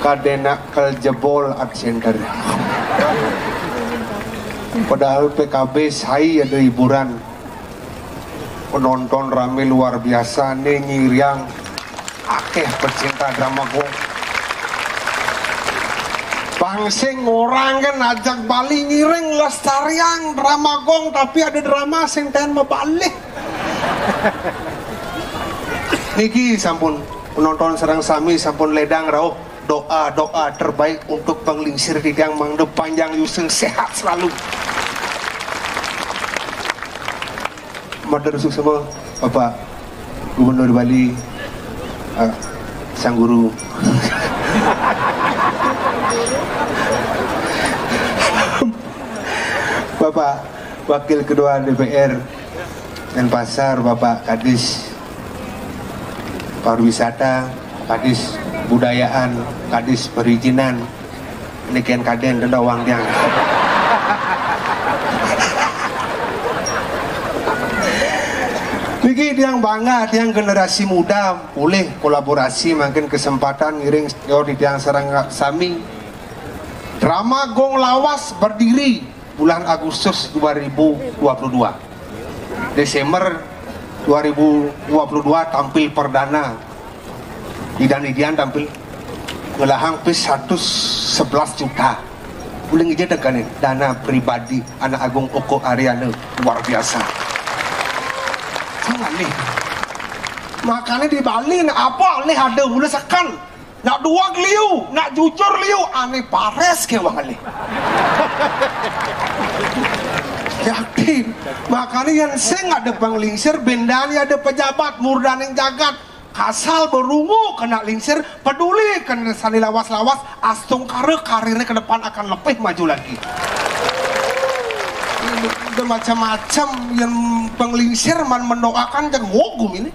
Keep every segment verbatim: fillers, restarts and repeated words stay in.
Kadena kel jebol Art Center. Padahal P K B sai ada hiburan. Penonton rame luar biasa nih, nyiriang. Akeh pecinta drama gong. Bang sing orang kan ajak Bali ngiring lestariang drama gong, tapi ada drama sing ten mabalik. Niki sampun penonton sareng sami sampun ledang rauh doa-doa terbaik untuk Bang Lingsir titiang mangda panjang yusung sehat selalu. Matur suksma Bapak Gubernur Bali, eh, Sang Guru. Bapak Wakil Ketua D P R Denpasar, Bapak Kadis Pariwisata, Kadis Budayaan, Kadis Perizinan, niken kaden denda uang tiang. Niki tiang bangga, tiang generasi muda, boleh kolaborasi, makin kesempatan ngiring senior titiang sareng sami. Drama Gong Lawas berdiri bulan Agustus dua ribu dua puluh dua. Desember dua ribu dua puluh dua tampil perdana. Idan-idian tampil ngelahang pis seratus sebelas juta. Uling ija dekanin dana pribadi Anak Agung Oko Ariana luar biasa. Jangan nih. Makanya di Bali nih apa nih ada mula sekan. Nak dua liu, nak jujur liu, ane pares ke wang nih. Yakin. Makanya yang sing ada Bang Lingsir, bendani ada pejabat, murdaning jagat, kasal berungu kena Lingsir, peduli kena sani lawas-lawas, astungkara karirnya ke depan akan lebih maju lagi. Udah macam-macam yang Bang Lingsir man mendoakan jago gum ini.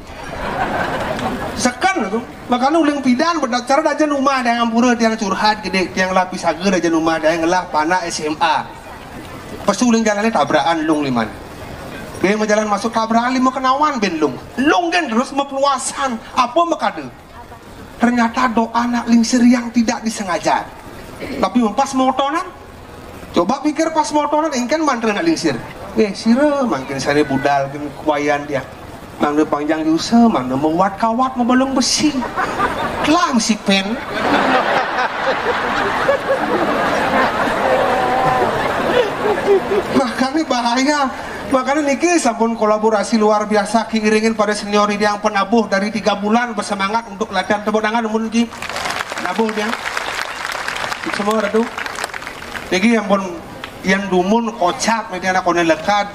Sekan itu. Makanya uling pidan benda cara daja rumah ada yang ampura, tiang curhat gede, tiang lah pisaga daja rumah ada yang ngelah panak S M A. Pas uling jalannya tabrakan lung liman. Dia mau jalan masuk tabrakan lima kenawan ben lung. Lung kan terus mepeluasan. Apa mekada? Ternyata doa anak Lingsir yang tidak disengaja. Tapi mempas motonan. Coba pikir pas motonan ingkan mantra anak Lingsir. Eh, sira mangkin sane budal kin kuayan dia. Mangda panjang yusa, mangda mewat kawat, mebalung besi. Telah besi pen. Makanya bahaya. Makanya niki sampun kolaborasi luar biasa, kiiringin pada senior yang penabuh dari tiga bulan bersemangat untuk latihan. Tepuk tangan mun ki. Penabuh dia. Semua radu. Niki yang pun yang dumun kocak, nanti anak konen lekad.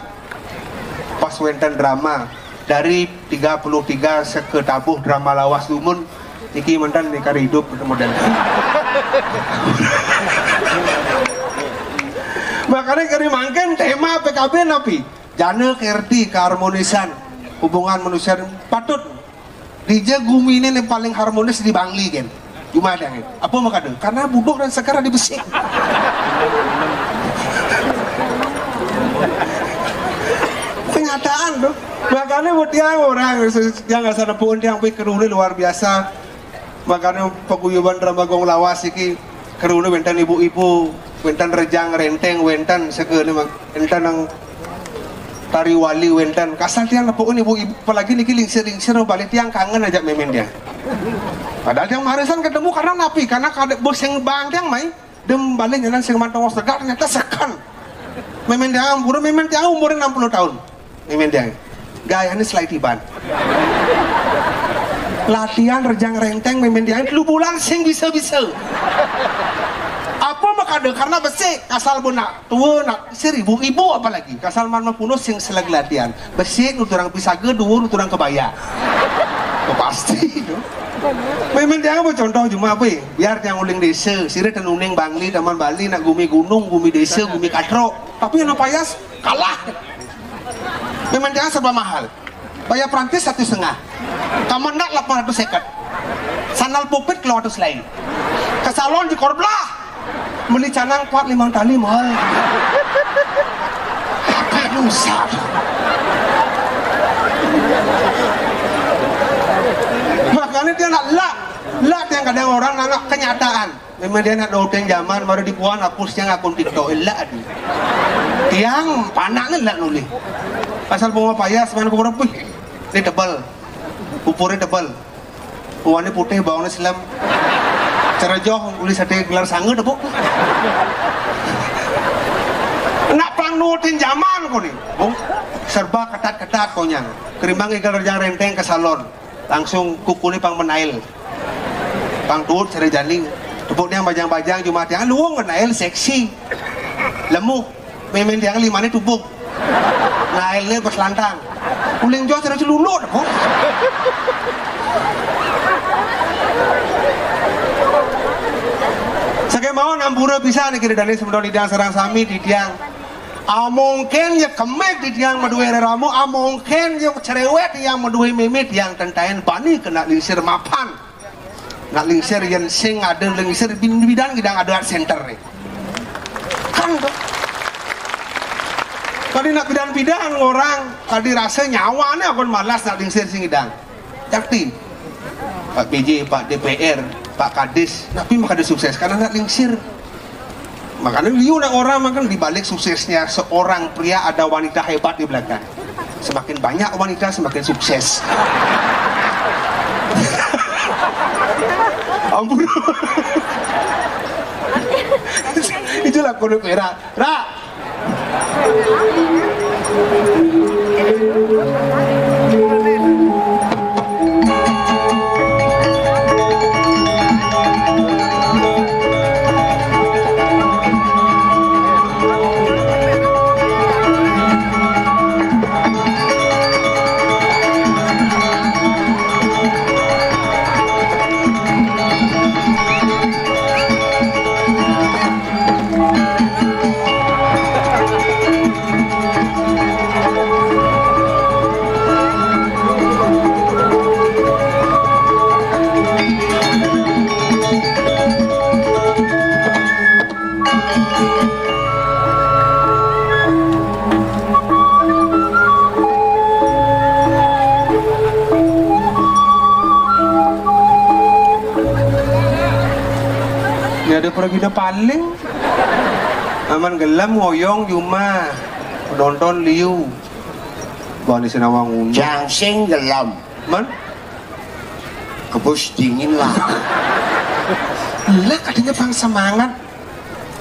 Pas wenten drama dari tiga puluh tiga seke tabuh drama lawas dumun, niki mantan nih kari hidup model. Makanya kari mangken tema P K B napi? Jana kerti keharmonisan hubungan manusia patut. Dija gumi ini yang paling harmonis di Bangli kan. Cuma ada kan. Apa makanya? Karena budok dan sekarang dibesik. Kenyataan tuh. Makanya buat tiang orang yang nggak sana pun tiang pikir ini luar biasa. Makanya paguyuban drama gong lawas iki keruna wenten ibu-ibu, wenten rejang renteng, wenten seke ni mang-, wenten nang tari wali wenten. Kasar tiang nepuk ibu-ibu, apalagi niki lingsir-lingsir balik tiang kangen aja memen dia. Padahal tiang marisan ketemu karena napi? Karena kada bos yang bang tiang mai. Dem balik nyanan sing mantong segar ternyata sekan. Memen tiang ampura, memen tiang umurnya enam puluh tahun. Memen tiang. Gaya ini selai tiban. Latihan rejang renteng memen tiang telu bulan sing bisa-bisa. Apa makada? Karena besi kasal bona tua nak seribu ibu apalagi kasal man mapunus sing selag latihan. Besi nuturang pisaga, dua nuturang kebaya. Oh, pasti itu. Memen tiang apa contoh cuma apa ya? Biar tiang uling desa, sira tenuning Bangli, Taman Bali, nak gumi gunung, gumi desa, gumi katro. Tapi yang payas kalah. Memen tiang serba mahal. Bayar Prancis satu setengah. Kamandak lapan ratus seket. Sandal pupit kalau ratus lain. Ke salon di Korblah. Beli canang empat lima tali mahal. Apa yang usah? Makanya dia nak lak, lak yang Kadang orang nangkep kenyataan. Memang dia nak nonton zaman baru dibuang hapus yang akun TikTok elak di. Tiang panak ni elak nulis. Pasal bunga payas mana kubur pih. Ini tebal. Pupurnya tebal. Uangnya putih, bawangnya silam. Cerejoh, uli sate gelar sanga tepuk. Nak pang nurutin zaman kau ni. Bung, serba ketat-ketat konyang. Kerimbang igal rejang renteng ke salon. Langsung kuku ni pang menail. Pang tuut sere jaling. Tepuk tiang bajang-bajang, cuma tiang luung menail seksi. Lemu. Memen tiang lima ni tubuk. Nail ni berselantang. Uling jos ada celuluk dah. Sakai mau nampura bisa ni kira dani semeton idang sarang sami di tiang. Amongken ya kemek di tiang madue reramo, amongken ya cerewet yang madue mimit yang tentaen bani kena lingsir mapan. Nak lingsir yen sing ada lingsir bin-, bidan ngidang ada art center ni. Kan tu. Kadi nak bidan-bidan orang, kadi rasa nyawa ni akan malas nak lingsir sing ngidang. Jakti. Pak P J, Pak D P R, Pak Kadis, napi makada sukses karena nak lingsir. Makanya liu nak orang makan di balik suksesnya seorang pria ada wanita hebat di belakang. Semakin banyak wanita, semakin sukses. Ampun. Itulah kode perak. Rak. Ini ada pergi paling. Aman gelem ngoyong jumah. Nonton liu. Bani sinawang undang. Jang sing gelem. Man? Kebus dingin lah. Lah katanya pang semangat.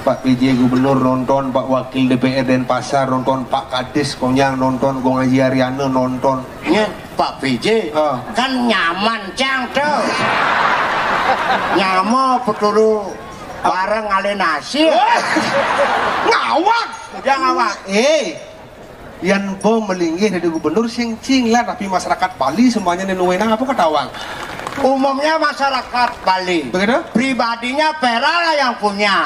Pak P J Gubernur nonton, Pak Wakil D P R Denpasar nonton, Pak Kadis konyang nonton, Gong Aji Ariana nonton. Nya, Pak P J, ah, kan nyaman cang tuh. Nyamo peturu bareng ale nasi. Wah, ngawak. Udah ngawak. Eh, yan bo melinggih dari gubernur sing cing lah, tapi masyarakat Bali semuanya nenuenang apa ketawang? Umumnya masyarakat Bali. Begitu? Pribadinya Pera lah yang punya.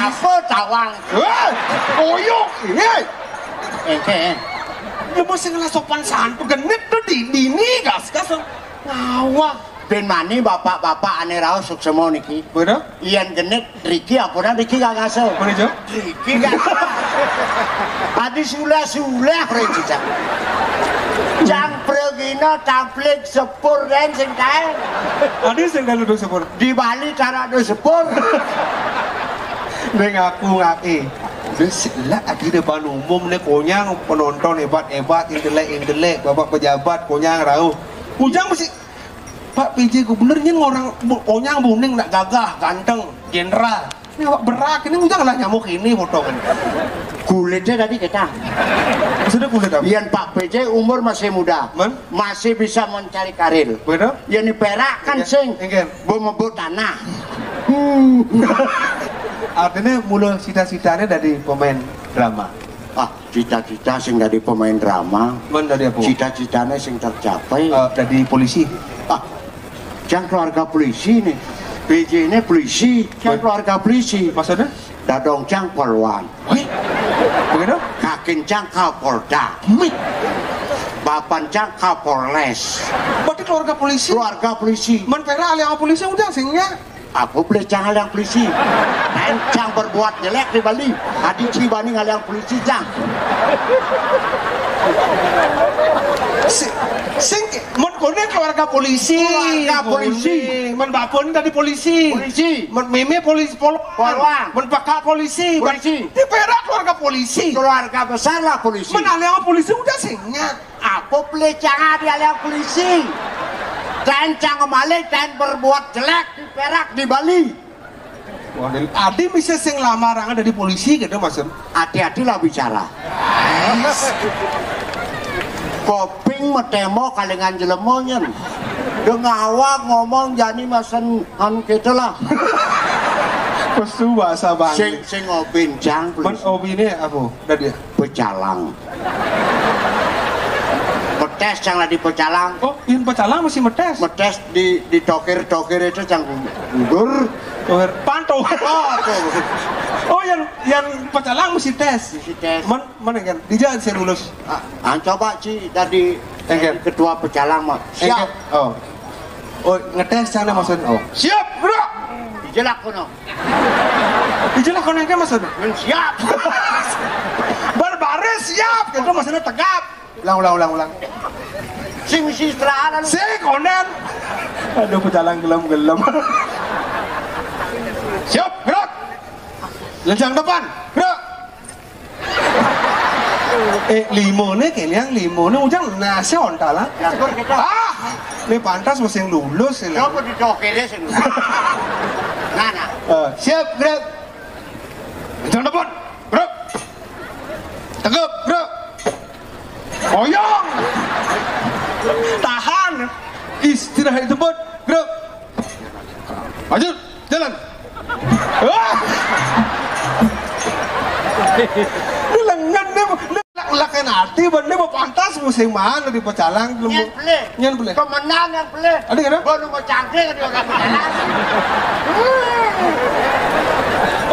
Apa tawang? Eh, koyok. Eh. Engke. Ya mesti ngelah sopan santun, genit tuh di dini gas-gas. Ngawak. Bin mani bapak-bapak ane rauh suksema niki. Bener? Iyan genit riki ampun riki gagasa. Bener, Jo? Riki gagasa. Adi sulah-sulah riki, Cang. Cang pragina tamplik sepur den sing kae. Adi sing kae duduk sepur. Di Bali cara ada sepur. Ning aku ngake. Wis lah adi depan umum ne konyang penonton hebat-hebat, intelek-intelek, bapak pejabat konyang rauh. Ujang mesti Pak P J Gubernur nyen orang bu-, konyang buning nak gagah, ganteng, jenderal. Ini awak berak ini ujang lah nyamuk ini potongan. Kulitnya tadi kita. Maksudnya kulit apa? Yan Pak P J umur masih muda. Man? Masih bisa mencari karir. Begitu? Yan ni perak kan sing. Engke. Bemebut tanah. Artinya mula cita-citanya dari pemain drama. Ah, cita-cita sing dadi pemain drama. Man dadi apa? Cita-citane sing tercapai. Eh, dadi polisi. Ah, cang keluarga polisi nih. P J ini polisi, cang keluarga polisi. Maksudnya? Dadong cang polwan. Wih, begitu? Kakin cang Kapolda. Mih. Bapan cang Kapolres. Berarti keluarga polisi. Keluarga polisi. Man pera ahli polisi udah singnya. Aku beli cang yang polisi. Lain cang berbuat jelek di Bali. Adi cibani yang polisi cang. Sing, sing, mun koné keluarga polisi. Keluarga polisi. Koné. Mun bapun dadi polisi. Polisi. Mun mémé polisi, pol-, polwan. Mun peka polisi. Polisi. Di Pérak keluarga polisi. Keluarga besar lah polisi. Mun aléang polisi udah sing nya. Apa pelecang di aléang polisi? Taén cang maling, taén berbuat jelek di Pérak, di Bali. Wah, adi bisa sing lamar dadi polisi gitu, maksud. Hati-hatilah bicara. Koping metémo kalingan jelema nyén. Dengawa ngomong jani mesen anu kéto lah. Pesu bahasa Bali. Sing, sing ngobin cang, mun polisi. Obiné apa? Dadi pecalang. Metés cang lah di pecalang. Oh, yén pecalang mesti metés. Metés di, di tokir-tokir itu cang gugur. Tokir panto. Oh, tuh. Oh, yén, yén pecalang mesti tés. Mesti tés. Mun, mun kan? Dija sing lulus. Ah, ah, coba, Ci, dadi, éngkén, dadi ketua pecalang mah. Siap. Éngkén. Oh. Oh, ngetés cang maksud. Oh. Siap, gerak. Dijelak kono. Dijelak kono éngkén maksud. Men siap. Berbaris siap, gitu maksudnya tegap. Ulang, ulang, ulang, ulang. Sing mesti istirahat anu. Sing konen. Aduh, pecalang gelem-gelem. Siap, gerak. Lencang depan, gerak. Eh, limoné kéné, limoné ujang nasi ontal, ah. Diatur kita. Ah, ini pantas mesti yang lulus ini. Coba dicokéré sing. Nah, nah. Eh, siap, gerak. Lencang depan, gerak. Tegap, gerak. Oyong. Tahan. Istirahat di tempat, gerak. Maju, jalan. Wah. Ini lengan nih, ini lak-lakan hati, bener mau pantas musim mana di pecalang belum. Nyén pelih. Nyén pelih. Kemenang yang pelih. Ada kira? Baru mau cangkir di orang pecalang.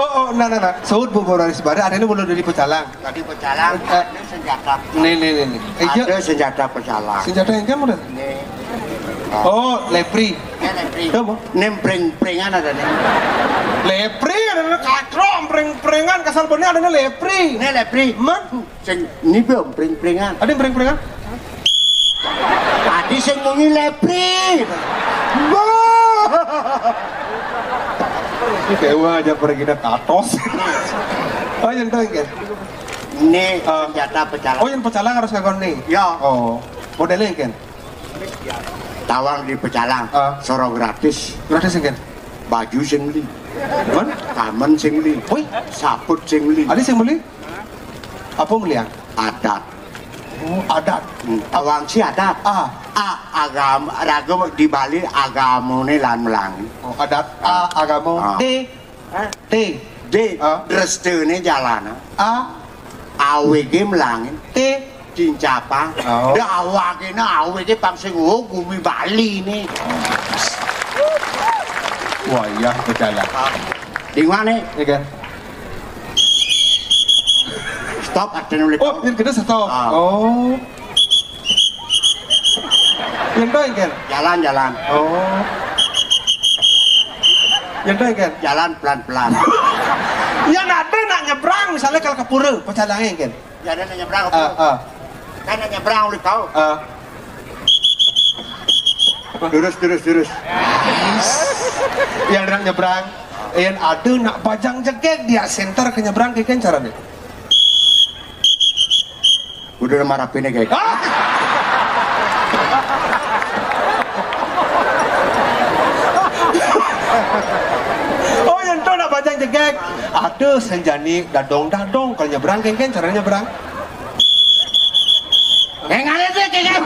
Oh, oh, nah, nah, nah. Saut Bu Boraris Bara, ada ini belum dari pecalang. Tadi pecalang, eh, ada senjata. Nih, nih, nih, nih. Eh, iya. Ada senjata pecalang. Senjata yang kamu dah? Nih. Oh, lepri. Ya, lepri. Apa? Nih, pring-pringan ada nih. Lepri, ada nih katrok, pring-pringan, kasar bener ada nih lepri. Nih, lepri. Man? Sing, ini belum pring-pringan. Ada yang pring-pringan? Tadi sing munyi lepri. Bah. Dewa aja pergi dah katos. Oh, yang tahu kan? Ini, ah, senjata pecalang. Oh, yang pecalang harus ngakon nih? Ya. Oh, modelnya kan? Tawang di pecalang, ah, soro gratis. Gratis kan? Baju sing beli. Apa? Kamen sing beli. Wih. Saput sing beli. Ada sing beli? Apa beli ya? Adat. Oh, adat. Hmm, tawang si adat. Ah. A, agama, raga di Bali agamané lan melangi. Oh, adat. A, agama. Ah. D. Hah? T. D, ah, drestene jalana. A. Awege melangin. T. Cincapa. Oh. Da awake na awege pang sing, oh, gumi Bali ini. Wah, iya, berjalan. Ah. Di mana? Iya kan? Stop, ada nulis. Oh, yang kena stop. Ah. Oh. Yang doang kan? Jalan, jalan. Oh. Yang doang kan? Jalan pelan-pelan. Ya, ada nak nyebrang, misalnya kalau ke pura, pecalangnya kan? Ya, ada nak nyebrang ke pura. Ah, ah. Kan nak nyebrang oleh kau. Ah. Terus, terus, terus. Yang nak nyebrang, yang ada nak bajang jegeg dia center ke nyebrang, kayak kan caranya? Udah marah pine kayak. Ah! Oh, yang tu nak bajang jegeg. Ada senjani dadong-dadong kalau nyebrang, kengken caranya nyebrang. Yang ada dia kengken.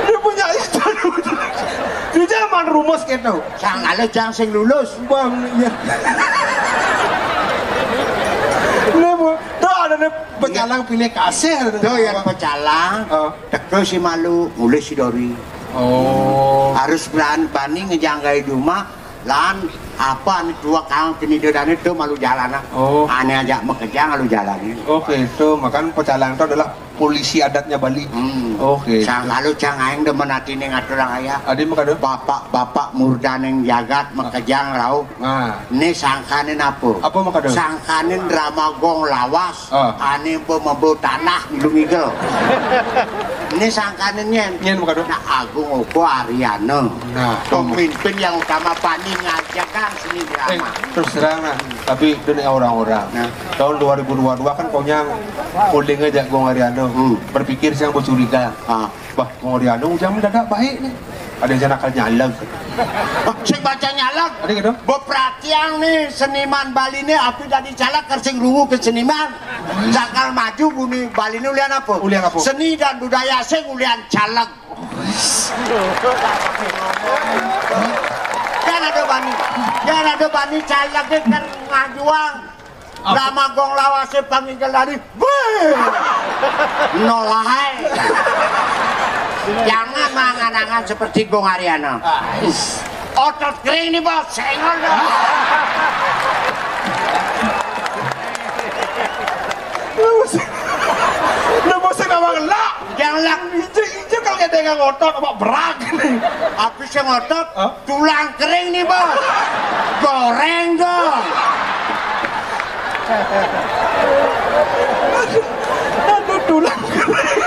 Dia punya itu. Di zaman rumus gitu. Sang ada jang sing lulus. Bang, iya. Ini, Bu, tuh ada nih pecalang pilih kasih, ada nih. Tuh yang pecalang, oh, teke si malu, mulih si dori. Oh. Harus berani, bani ngejanggai di rumah, lan apa nih dua kang kini dia dan itu malu jalan, ah. Oh. Aneh aja makejang malu jalan ini. Oke, itu makan pecalang itu adalah Polisi adatnya Bali. Hmm. Oke. Sangkalo cang aing demen atine ngaturang ayah. Adi mah kadon. Bapak-bapak murdaning jagat makejang rauh. Nah. Né sangkanin apa? Apa mah kadon? Sangkanin drama gong lawas. Ah. Ané bemebo tanah milu ngigel. Né sangkanin nyén. Nyén mah kadon. Nah, Agung Ogo Ariana. Nah, pemimpin yang utama bani ngajagang seni drama. Eh, terus terang nah, tapi itu nih orang-orang. Nah. Tahun dua ribu dua dua kan konyang uling aja Gong Ariano. Hmm. Berpikir siang bercuriga. Ah. Bah, Gong Ariano ujang mendadak baik nih. Ada yang nakal nyaleg. Ah, sing baca nyaleg. Ada gitu. Beperhatian nih seniman Bali nih, api tadi caleg kersing rungu ke seniman. Bakal maju bumi Bali ini ulian apa? Ulian apa? Seni dan budaya sing ulian caleg. Kan ada bani, kan ada bani caleg kan ngajuang. Apa? Lama gong lawase panginggil dari, wéh, nolahai. Jangan mengangan-angan seperti Gong Ariana. Ah, is. Otot kering nih bos, senggol dong. Lu mesti, lu mesti ngomong lah. Jangan lah. Injek, injek kalau kita nggak ngotot, apa berak ini? Habis yang ngotot, hah? Tulang kering nih bos. Goreng dong. Aduh, aduh, tulang kering.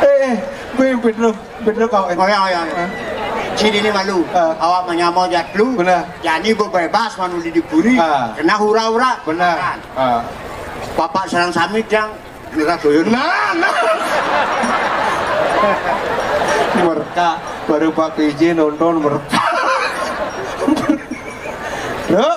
Eh, eh, gue yang bener. Bener kau, eh. Oh ya, oh ya, oh ya. Hah? Sini ini malu. Ah. Awak menyamar jat lu. Benar. Jadi bebas manu di dipuri. Ah. Kena hura-hura. Benar. Kan? Ah. Bapak serang samit yang mereka tuyul. Nah, nah. Mereka baru Pak P J nonton mereka. Bro.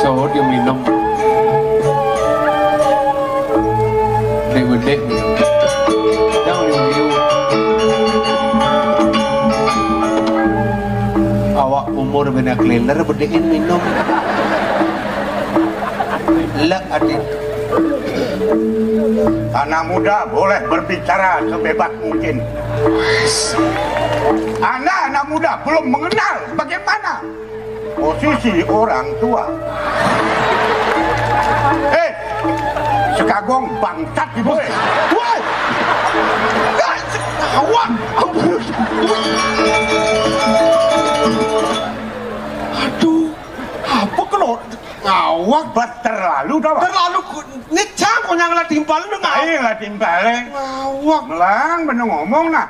Saut dia minum. Dek bedek. Jangan liu-liu. Awak umur bena keleler bedekin minum. Lek adit. Anak muda boleh berbicara sebebas mungkin. Anda anak muda belum mengenal bagaimana posisi orang tua. Eh, sekagong bangsat ibu. Woi. Awak. Aduh, apa kalau ngawak? Bat terlalu dah. Terlalu ku-, ini cang konyang lah timpal lu ngawak. Aing lah timpal, eh. Ngawak. Melang bener ngomong nah.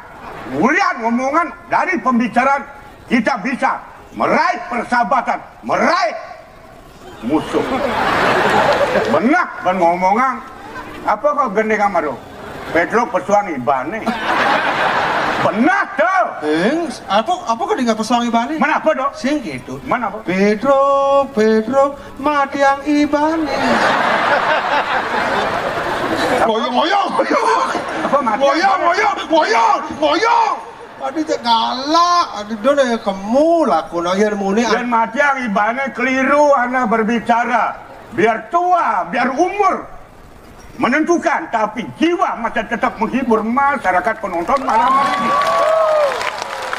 Ulian ngomongan dari pembicaraan kita bisa meraih persahabatan, meraih musuh. Benar, ban ngomongan. Apa kau gendeng sama lu? Pedro pesuang ibane. Benar tuh. Eh, apa, apa kau dengar pesuang ibane? Mana apa dong? Sing gitu. Mana apa? Pedro, Pedro, mati yang ibane. Ngoyong, ngoyong, ngoyong. Apa mati? Ngoyong, ngoyong, ngoyong, ngoyong. Aduh, cek galak. Aduh, dona ya kamu laku naya muni. Dan mati yang ibane keliru, Anda berbicara. Biar tua, biar umur menentukan, tapi jiwa masih tetap menghibur masyarakat penonton malam hari ini.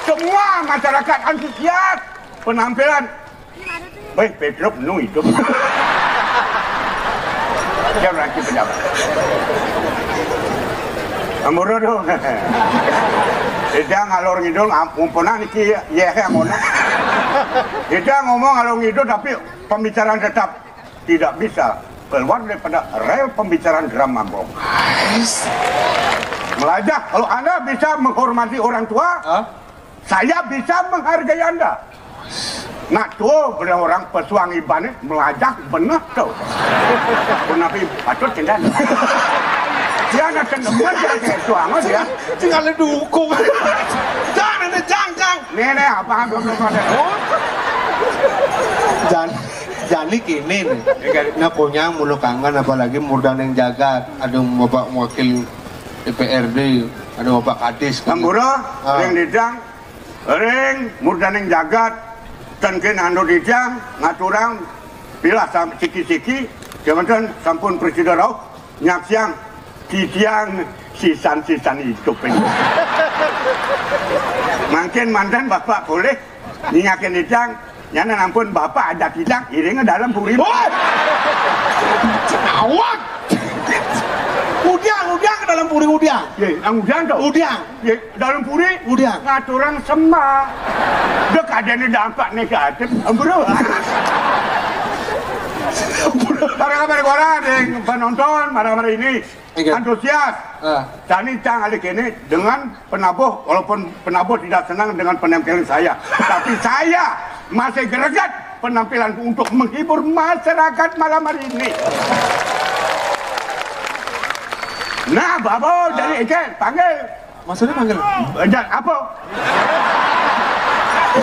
Semua masyarakat antusias penampilan. Wéh, Pedro penuh hidup. Dia lagi pejabat. Amuro dong. Dia ngalor ngidul, am-, umpunan iki ya, ya, ngono. Dia ngomong ngalor ngidul, tapi pembicaraan tetap tidak bisa keluar daripada rel pembicaraan drama gong. Melajah, kalau Anda bisa menghormati orang tua, hah? Saya bisa menghargai Anda. Nak tuh, beliau orang pesuang ibané melajah bener tuh. Pun napi patut cendan. Dia nak cendemen dia kayak suang dia. Tinggal dukung. Jang, ini jang, jang. Nih, nih, apa, apa, apa, apa. Oh. Jan, jani kéné nih. Iya, kan? Nah, Konyang mulu kangen, apalagi Murdaning Jagat. Ada Bapak Wakil D P R D, ada Bapak Kadis. Ampura, ah. Ring Didang, ring Murdaning Jagat, ten ké nandur titiang, ngaturang, pilah sam-, siki-siki, kémanten sampun prasida rauh, nyaksiang, titiang sisan-sisan idup ini. Mangkin manten Bapak polih, ningakin titiang, nyanan ampun Bapak ada titiang, iring dalem puri. Woi! Awak! Udiang, udiang ke dalam puri, udiang. Yé, nang udiang tuh. Udiang. Yé, dalam puri. Udiang. Ngaturang sema. Dek ada ini dampak negatif. Ampura. Para kabar orang, ada yang penonton, para-para ini. Iya. Antusias. Ah. Jani cang alik ini dengan penabuh, walaupun penabuh tidak senang dengan penampilan saya, tapi saya masih greget penampilan untuk menghibur masyarakat malam hari ini. Nah, Babo, jadi Ike, panggil. Maksudnya panggil? Eh, ja-, apa?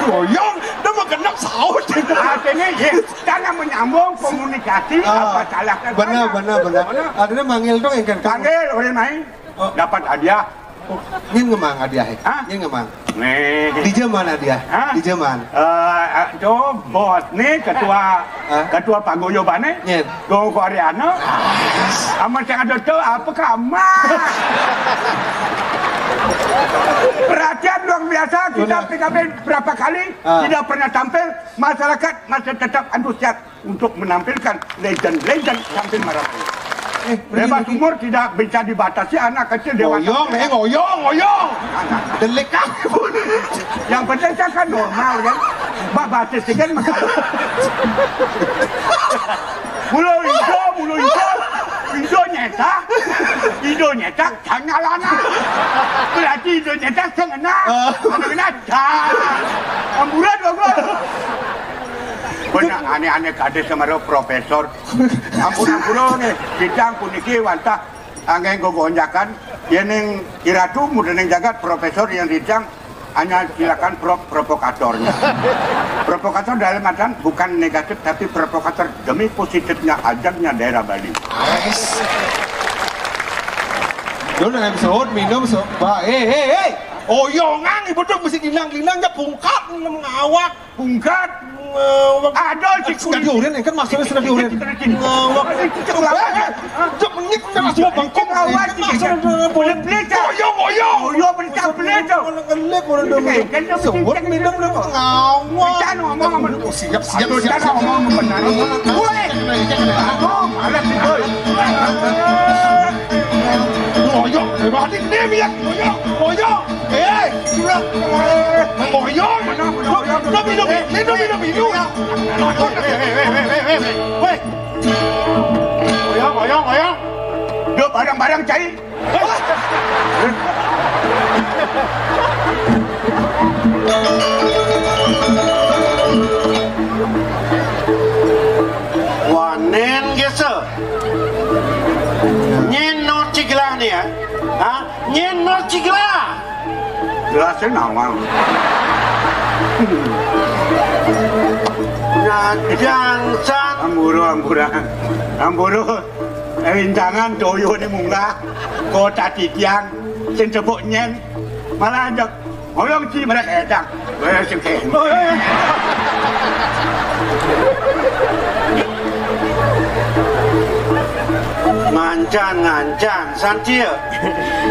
Goyong, udah mau genap saut. Artinya, ya, karena menyambung komunikasi, ah, apa salahkan benar, saya? Benar, benar. Mana? Artinya manggil dong, Ike. Panggil, orang main. Oh. Dapat hadiah. Oh, nyén ngemang hadiah, eh? Hah? Nyén ngemang. Nih. Di zaman hadiah. Hah? Di zaman. Eh, eh, tuh, bos nih, ketua, hah? Ketua paguyubané. Nyén. Tuh, Koreano. Sama yang ada tuh, apa kamu? Perhatian luar biasa, kita benar. P K B berapa kali, ah, tidak pernah tampil, masyarakat masih tetap antusias untuk menampilkan legend-legend tampil malam ini. Eh, bebas umur tidak bisa dibatasi, anak kecil, dewasa. Ngoyong, eh, ngoyong, ngoyong. Delik ah. Yang penting kan, kan normal kan. Bak batis kan. Mulu ijo, mulu ijo. Ijo nyetak. Ijo nyetak, jangan lana. Berarti ijo nyetak, jangan. Ah. Jangan. Amburan, bagus. Bener, ané-ané kadé sama profesor. Ampun-ampun nih, bidang puniki wantah anggé gogonjakan, yéning Iratu Murdaning Jagat, profesor yang ridang, hanya silakan pro-, provokatornya. Provokator dalam artian bukan negatif, tapi provokator demi positifnya, ajaknya daerah Bali. Dulu nang saut minum, so, ba, eh, eh, eh. Oyongan ibu tuh mesti linang-linang ya, bungkak, ngawak. Bungkat. Ngawak. Aduh, si kulit. Sudah diurin, kan maksudnya sudah diurin. Ngawak. Cek menit, kan maksudnya bengkok. Ngawak, kan maksudnya boleh beli, Cak. Oyong, oyong. Oyong, beli, Cak, beli, Cak. Orang ngelik, orang dulu. Kan dia sebut bikin minum, cek. Ngawak. Kita ngomong sama lu. Siap, siap, siap, siap. Kita ngomong benar. Woi. Aduh, malas sih, boy. Oyong, berarti dia biar oyong, oyong. Eh, kurang. Boyong. Minum, minum, minum, minum, minum. Weh, weh, weh, weh, weh, weh. Weh. Boyong, boyong, boyong. Duh, barang-barang cai. Wanen gesa. Nyén no ciglah nih ya. Hah? Nyén no ciglah. Jelasé nawang. Nah, jangsan. Amburu, amburan. Amburu. Rintangan toyo né munggah. Kota titiang. Sing tepuk nyén. Malah ajak. Ngoyong ci mereka édang. Wéh, sing ké. Ngancan, ngancan, santi ya.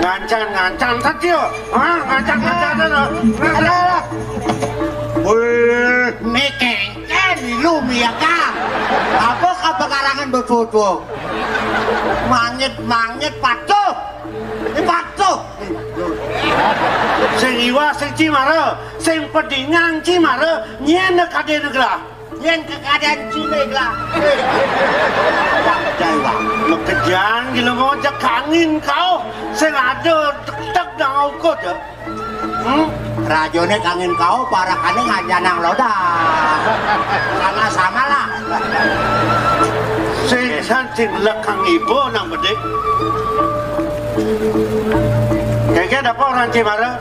Ngancan, ngancan, santi ya. Hah, ngancan, ngancan, ngancan. Wéh. Né kéngkén, lu miakan. Apa kabakarangan betutu? Mangit, mangit, patuh. Ini patuh. Sing iwak, sing cimara, sing pedingan cimara, nyén kadé negara. Nyén kekadéan ciné glah. Jai, Bang. Makejang gila mau jak kangin kau. Sing ada tek-tek dang ukut ya. Hmm? Rajané kangin kau, parakané ngajanang lodah. Sing san sing lekang ibu nang bedik. Kaya apa orang Cimara?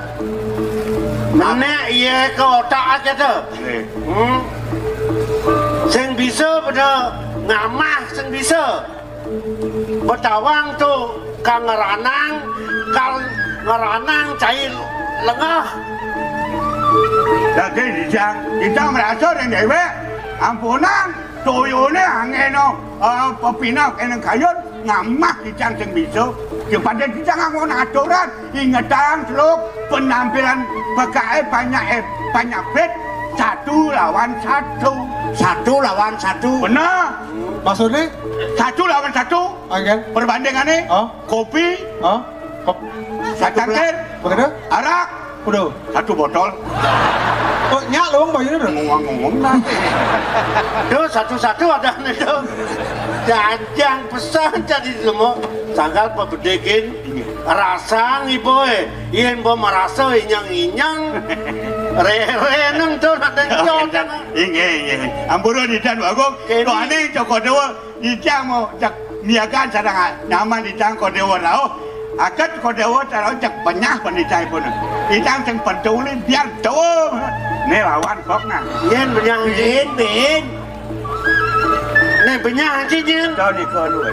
Menek iya ke otak aja tuh. Hmm. Sing bisa pada ngamah sing bisa. Betawang tu kang ngeranang, kang ngeranang cai lengah. Dadi dijang, kita merasa ning dewek. Ampunang, tuyune angeno, eh, pepinah kene kayun, ngamah dijang sing bisa. Daripada dijang nganggo aturan, ingetang seluk penampilan pekae banyak, eh, banyak bet, satu lawan satu. Satu lawan satu. Bener. Maksudnya? Satu lawan satu. Anggen. Perbandingane, oh, kopi, oh, kop-, satu cangkir, begitu? Arak, udah, satu botol. Kok nyak lu, Bang, bayarnya udah ngomong-ngomong nanti. Tuh, satu-satu ada nih tuh. Janjang pesan jadi semua. Sangkal pebedekin. Rasa ngiboy. Yen bo merasa inyang-inyang. Rere neng tuh, nanti. Oh, cocok. Inggih, inggih. Ampura didan, Bagong. Kene. Tuh, aneh, Joko Dewa. Ijang mau cek niagaan sareng nyaman ijang kodewa rauh. Aget kodewa rauh cek benyah pendidikanipun. Ijang sing pentuli biar tuh. Ne lawan kok nah. Yen benyah. Bin, bin. Ne benyah sih, Jin. Tahu nih, kau dua.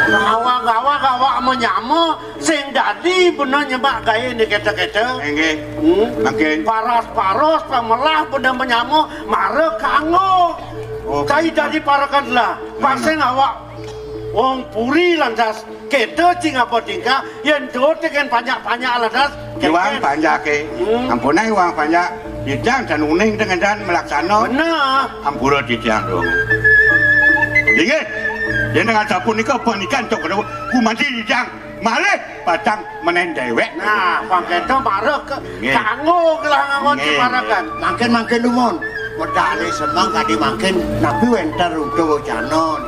Gawa, gawa, gawa menyama. Sing dadi bener nyebak gaye ni kete-kete. Inggih. Hmm? Mangkin. Paras-paros pamelah bener menyama mara kanggo. Oh. Kai dadi parakan lah. Hmm. Pasing awak wong puri lantas kete cing apa tingkah yen do tegen panjak-panjak lantas. Iwang keten. Panjake. Hmm. Ampun ae iwang panjak. Ijang dan uning dengan dan melaksana. Bener. Ampura titiang dong. Inggih. Yen dengan sapunika panikan cok kumanti ijang. Malih padang menen dewek. Nah, pangkento mareh ke. Nggih. Kanggo gelah ngangon. Nggih, sing marekan. Mangkin-mangkin nuwun. Wedane semang kadi mangkin nabi wenten Udawa Janon.